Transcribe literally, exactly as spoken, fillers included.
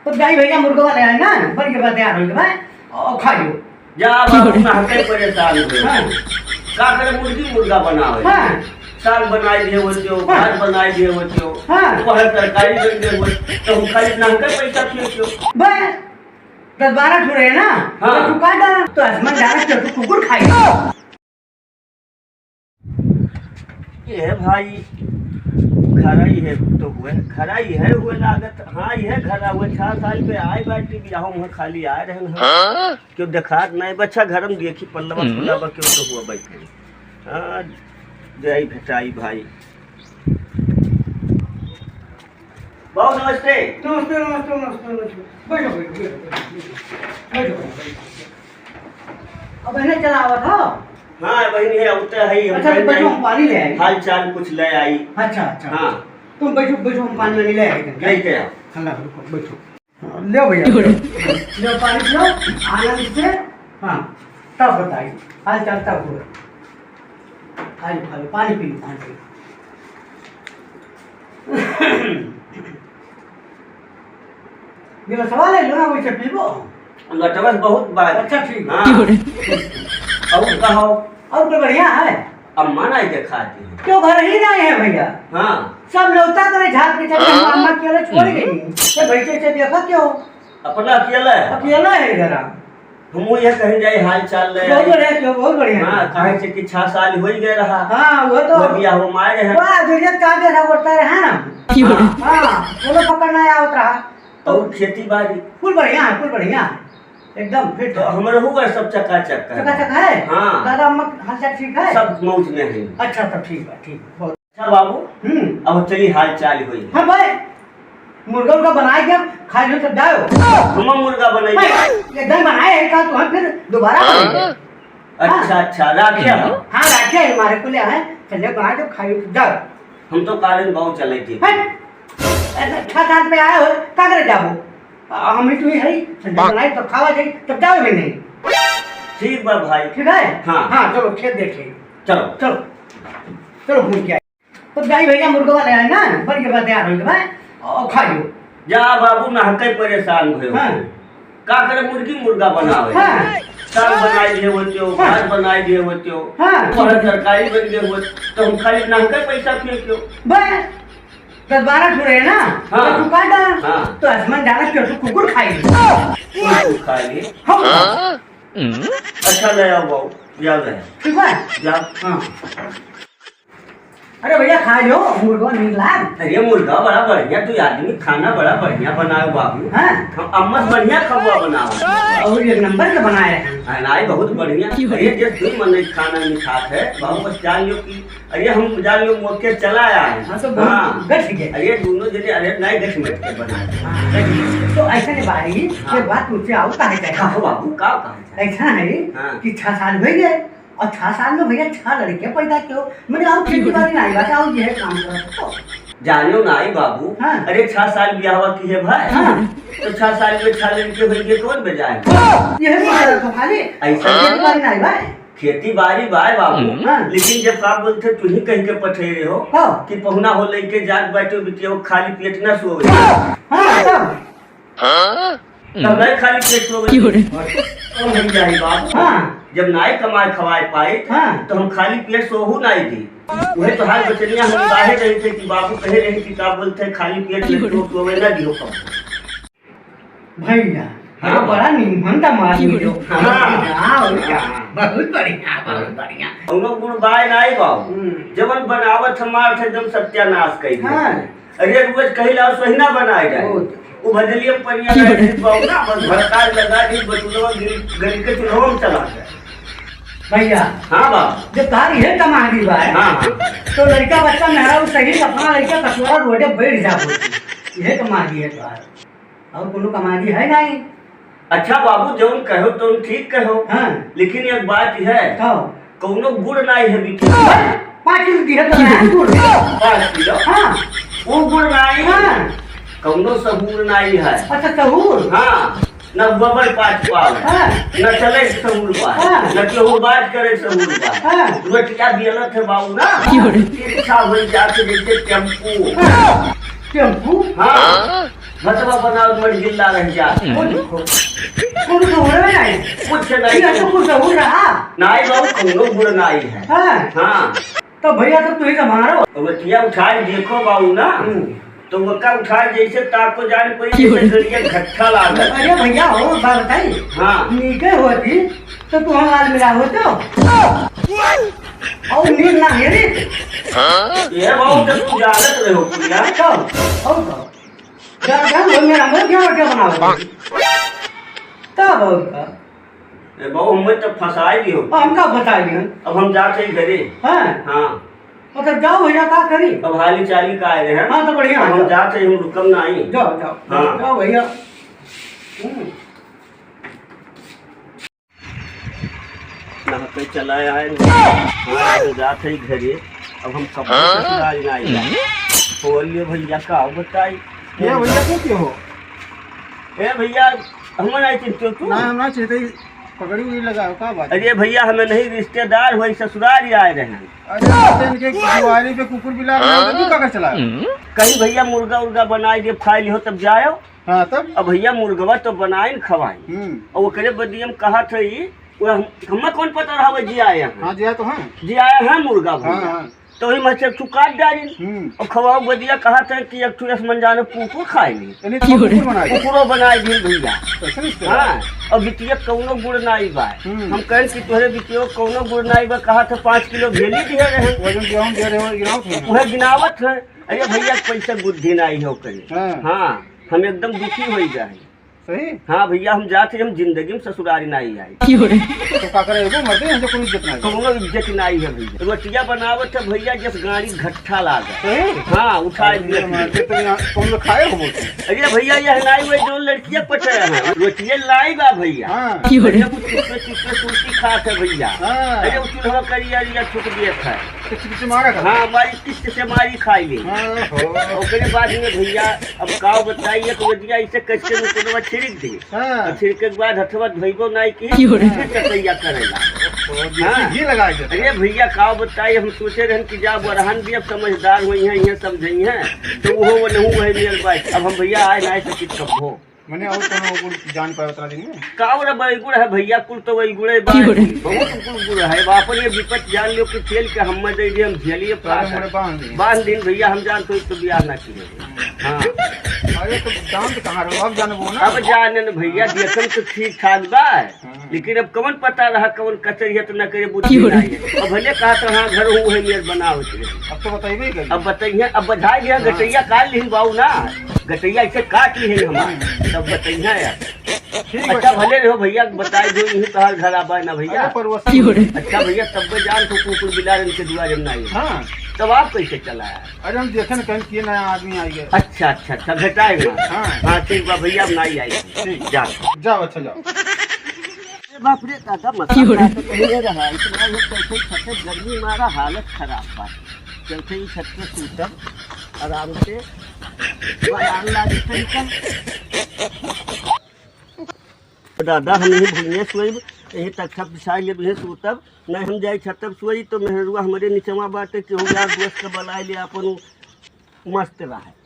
तो जाई भैया, मुर्गवा ले आए ना, बन के बाद तैयार होई के भाई, और खा लो। जा बाबू, नहके परेशान हो। हाँ। का करे, मुर्गी मुर्गा बनावे। हाँ। साग बनाई दिए होतियो, हाँ। भात बनाई दिए होतियो, हाँ। वह तरकारी बन गए होत, तो हम खाली नहके पैसा खियो। बस, दस बारह ठो रहे ना, हाँ। तो तू काट डाला, तो आसमान जाना, तो तू कुकुर खाई। ये है भाई, घरा ही है तो हुए, घरा ही है हुए लागत। हाँ, ये घरा हुए, चार साल पे आए बाटी बियाह में खाली आए रहन हम। हाँ? क्यों देखात नहीं बच्चा घर में देखी पल्लवा हम्म। फुलावा क्यों तो हुआ बैठे। हाँ, जय भेटाई भाई। बाबू नमस्ते। नमस्ते, नमस्ते, नमस्ते, नमस्ते। बैठो, बैठो, बैठो, बैठो, बैठो, बैठो। अब इन्हें चला आवत हो? हाँ, बहिनी है, उते है, हम अच्छा, तो बैठो, हम पानी ले आई। हाल चाल कुछ ले आई। अच्छा, अच्छा, हाँ। अच्छा। तुम बैठो, बैठो, हम पानी वानी ले आई। लेके आओ। हाँ, ला, रुको, बैठो। हाँ, ले भैया, ले। ले पानी पियो, आनंद से। हाँ, तब बताई, हाल चाल तब हो। खा लो, खा लो, पानी पी लो, पानी पी लो। गिलासवा ले लो ना, वैसे पीबो। लटवस बहुत बार। अच्छा, ठीक। हाँ। और कहो? और तो बढ़िया है। अम्मा नहीं दिखाती है। क्यों, घर ही नहीं है भैया? हाँ। सब लौटा करे झाड़ के चले, हाँ? अम्मा अकेले छोड़ गई। तो बैठे से देखो क्यों? अपना अकेला है। अकेला है जरा। हम वो ये कहीं जाए हाल चाल ले बहुत आए। बढ़िया, क्यों, बहुत बढ़िया। हाँ, कहे से कि छह साल हो ही गए रहा। हाँ, वो तो वो बियाह हो मारे हैं। वाह, दुनिया का दे रहा, बोलता रहा ना। हाँ। हाँ, वो लोग पकड़ना आया होता रहा। और खेती बाड़ी? कुल बढ़िया है, कुल बढ़िया है। एकदम फिट तो है। हमरे हुआ सब चकाचक है। चकाचक है? हाँ। दादा अम्मा हाल चाल ठीक है? सब मौज में है। अच्छा, तो ठीक है, ठीक है, बहुत अच्छा बाबू, हम्म। अब चली हाल चाल होई। हाँ भाई, मुर्गा उर्गा बनाए के खाई लो तब जाओ। हम मुर्गा बनाई। भाई, एकदम बनाए है का तो हम फिर दोबारा बनाएंगे। अच्छा, हाँ। अच्छा, राखे हो? हाँ, राखे है, हमारे को ले आए, चलिए बनाए के खाई लो तब जाओ। हम तो काले गाँव चले थे। हैं? ऐसे छह साल पे आए हो, का करे जाबो? आ, हम ही तो ही है, चलिए बनाए तो खावा जाए, तब जाओ भी नहीं। ठीक बा भाई। ठीक है? हाँ। हाँ, चलो खेत देखे। चलो। चलो। चलो घूम के आए। तो जाई भैया, मुर्गवा ले आए ना, बन के बाद तैयार होई के भाई, और खा लो। जा बाबू, नहके परेशान भयो। हाँ। का करे, मुर्गी मुर्गा बनावे। हाँ। साग बनाई दिए होतियो, हाँ। भात बनाई दिए होतियो, हाँ। वह तरकारी बन गए होत, तो हम खाली नहके पैसा फेंकियो। बस, दस बारह ठो रहे ना, हाँ। तो तू काट डाला, हाँ। तो आसमान जाना क्यों, तू कुकुर खाई। कुकुर खाई। हाँ। अच्छा, ले आओ बाबू, जाओ ले। ठीक है? जाओ। हाँ। अरे भैया, खा लो, मुर्गा नीक लाग। अरे मुर्गा बड़ा बढ़िया, तू आदमी खाना बड़ा बढ़िया बनाओ बाबू। हाँ। हम अम्मस बढ़िया खबुआ बनाओ। और एक नंबर के बनाए हैं। हाँ, नाई बहुत बढ़िया। अरे जे तू मन खाना नहीं खात है बाबू, बस जान लो कि अरे हम जान लो मोके चला आया है। हाँ, तो बहुत हाँ। गठ गए। अरे दोनों जने अरे नाई गठ मट के बनाए। हाँ, गठ गए। तो ऐसे नहीं भाई, हाँ। ये बात मुझसे आओ कहे जाए। कहो बाबू, का कहे जाए? ऐसा है हाँ। कि छह साल हो गए। और छह साल में भैया छह लड़के पैदा कियो, मैंने और खेती बाड़ी नहीं बात, और ये काम करत हो। जानियो नाई बाबू, हाँ। अरे छह साल बियाहवा की है भाई, हाँ। तो छह साल में छह लड़के होइगे कौन बजाए? यही बात है, खाली ऐसा खेती बाड़ी नहीं भाई। खेती बाड़ी बाय बाबू, हाँ। लेकिन जब का बोलते तू ही कह के पठे रहे हो हाँ। कि पहुना हो लेके जात बैठे बिटिया खाली पेट ना सोवे। हाँ, तब। हाँ? तब नहीं खाली पेट सोवे। क्यों रे? और हम जाई बाबू। हाँ। जब नाई कमाए खवाए पाए, हाँ। तो हम खाली पेट सोहू नाई दी। वही तो हाल बचनिया हम बाहे रहे थे कि बाबू कहे रहे कि का बोलते हैं, खाली पेट क्यों रे? लड़कियों सोवे ना दियो कब। भैया, हाँ। अरे बड़ा निमन दामाद क्यों रे? मिलो। हाँ। हाँ, और क्या? हाँ। बहुत बढ़िया, बहुत बढ़िया। कौनो गुण बाय नाई बाबू। हम्म। जवन बनावत हमार थे एकदम सत्यानाश कई दिया। हाँ। अरे रोज कही लाओ, सही ना बनाए जाए। बहुत। वो भजलिया पनिया की लगा बोल। दी, बाबू ना, बस भड़काए लगा दी, बटुलवा गिर, गिर के चूल्हो में चला गया। भैया, हाँ बाबू। जब तार ये कमागी बा, हाँ, हाँ। तो लड़का बच्चा मेहरा वो सही अपना लड़का कटोरा रोडे बैठ जा बोल। ये कमागी है तार। और कोनो कमागी है नहीं। अच्छा बाबू, जौन कहो तौन ठीक कहो। हाँ। लेकिन एक बात है, का? कौनो गुड़ नाई है बिकी। पाँच किलो दिया तो है गुड़। पाँच किलो? हाँ। वो गुड़ नाई। हाँ। कौनो सहूर नाई है। अच्छा, सहूर? हाँ। न गोबर पाँच पाव है। हाँ। न चले सहूर पाए। हाँ। न केहू बात करे सहूर पाए। हाँ। रोटिया बियलत है बाबू ना। क्यों रे? इच्छा हो जात जैसे टेम्पू। हाँ। टेम्पू? हाँ। भतवा बनावत मर गिल्ला रह जा। कुछ, कुछ तो हो रहा है। कुछ नहीं। ये तो कुछ हो रहा। नाई बाबू, कौनो गुड़ नाई है। हाँ। हाँ। तो भैया, तो तू ही तो मारो। तो वो टिया उठाए देखो बाबू ना। हम्म। तो वो का उठाए जैसे ताको जान कोई क्यों? जैसे गड़िया घट्टा लागल। अरे भैया, हो बात बताई। हाँ। नीके होती, तो तू हम लाल मिला होतो। और नीक ना हेरी। ये बाबू, जब तू जानत रहे हो टिया। तो, और तो। जा, जा, वो मेरा मुंह क्या, क्या बना हुआ है? तब और का? ए, बाबू, हमें तो फंसाए दियो। अब हम का बताए दियो? अब हम जात हई घरे। हाँ। हाँ। मतलब, जाओ भैया, का करी? अब हाली चाली का आए रहे हैं। हाँ, तो बढ़िया अब है, हम जाओ। जात हई, हम रुकम ना आई। जाओ, जाओ, हाँ। जाओ भैया। हम्म। नहा के चला आए। हाँ, अब जात हई घरे। अब हम कब ससुराल ना आई। बोलिए भैया, का बताई? ये भैया, तू के हो? ए भैया, हम नहीं चिंतो तू। ना, हम ना चिंते, पगड़ी उगड़ी लगाओ, का बात है? अरे भैया, हमें नहीं, रिश्तेदार हुई, ससुराल ही आए रहे हैं। अरे, तो इनके दुआरी पे कुकुर बिलार ना, तो तू का कर चला? कहीं भैया, मुर्गा उर्गा बनाई दे, खाई लिहो, तब जाओ। हाँ, तब? अब भैया, मुर्गवा तो बनाइन खवाइन। हम्म। और ओकरे बदियम कहा थे ई, वो हम, हमें कौन पता रहा वो जी आए हैं। हाँ, जी आए तो हैं। जी आए हैं मुर्गा भैया। हाँ, हाँ। तो वही में से एक ठो काट डालिन। हम्म। और खवाओ बदिया कहा थे कि एक ठो असमन जाने कुकुर खाए ली। यानी तो क्यों रे? कुकुर बनाए। कुकुरो बनाए दिल भैया। ऐसे नहीं किया। हाँ, और बिटिया कौनो गुड़ नाई बा। हम्म। हम कहें कि तोहरे बिटिया कौनो गुड़ नाई बा, कहा थे पाँच किलो भेली दिए रहे। वजन दिया हम दे रहे हो, गिनावत है। वह गिनावत है। अरे भैया, पैसा बुद्धि नाई है ओकरे। हाँ। हाँ, हम एकदम दुखी होई गए हैं। सही? हाँ भैया, हम जात ही, हम जिंदगी में ससुरारी नाई आई। क्यों रे? तो का करे, एगो मर्दे हैं जो कोई इज्जत नाई। कौनो इज्जत नाई है भैया। रोटिया बनावत है भैया, जस गाड़ी घट्ठा लागे। सही? हाँ, उठाए अरे दिए। मार के तो यहाँ कौन लोग खाए हो बोलते? अरे भैया, यह नाई हुए जो लड़कियाँ पटे हैं। रोटिया लाई बा भैया। हाँ। क्यों रे? भैया, कुछ चुपके चुपके सुरती खात है भैया। हाँ। अरे, वो चूल्हा करिया रिया छुट दिए था। तो चिपचिमारा का? हाँ, हमारी किस्त से मारी खाई ले। हाँ, हो। ओकरे बाद में भैया, अब काव बताइए तो भैया, इसे कस के मुकदमा छिड़क दे। हाँ। और छिड़के के बाद हथवा धोइबो नाई की, क्यों रे? फिर चटैया करेला। तो देसी हाँ। घी लगा के। अरे भैया, काव बताइए, हम सोचे रहन कि जा बरहन भी अब समझदार होई हैं, इहे समझई हैं, तो वो, वो नहीं वही नियर बात। अब हम भैया आए ना सकित कब हो। मने और कोनो गुड़ जान पाए उतना दिन में? का और अब गुड़ है भैया, कुल तो वही गुड़े बा। क्यों रे? बहुत कुल गुड़ है। अब आपन ये विपत जान लियो कि खेल के हम दे दिए, हम झेलिए तो पास मुड़े है। बांध दिए। बांध दिन भैया, हम जान तो, तो बियाह ना किए। हाँ। अरे तो जान तो कहाँ रहो, अब जानबो ना। अब जाने न भैया, हाँ। देखम तो ठीक ठाक बा। हाँ। लेकिन अब कौन पता रहा, कौन कचरिया तो न करे, बुद्धि क्यों रे? नहीं है। अब भले कहा तो हाँ, घर हूँ है, मेर बनावत रहे। अब तो बताइबे करी। अब बताइए, अब बधाई गया, हाँ। गटैया काट लिहिन बाऊ ना। गटैया इसे काट लिहिन हमार, तब बताइए यार। ठीक अच्छा, बा। भले रहो भैया, बताई दो, यही तोहार घर आबा ना भैया। अरे, परवसी। क्यों रे? अच्छा भैया, तब जान तो कुकुर बिलार इनके दुआरे में ना आए। हाँ। तब आप कैसे चला है? अरे, हम देखे न कहीं के नया आदमी आई गए। अच्छा, अच्छा, अच्छा, भेटाए ना। हाँ। हाँ, ठीक बा भैया, हम ना आई। ठीक। जा। जाओ, अच्छा, जाओ। ए बाप रे, दादा, मसाला क्यों रे? तो कहीं नहीं रहा, इतना ये कैसे छते गर्मी मारा, हालत खराब बा। चलते ही छत पे सूतब, आराम से, बयान लागे तरीका। दादा, हम यही भुइये सोइब, यही तख्ता बिछाई लेब, यही सूतब, नहीं हम जाई छत पे सोई, तो मेहरुआ हमरे निचवा बाटे, केहू यार दोस्त के बुलाए ले, आपन मस्त रहे।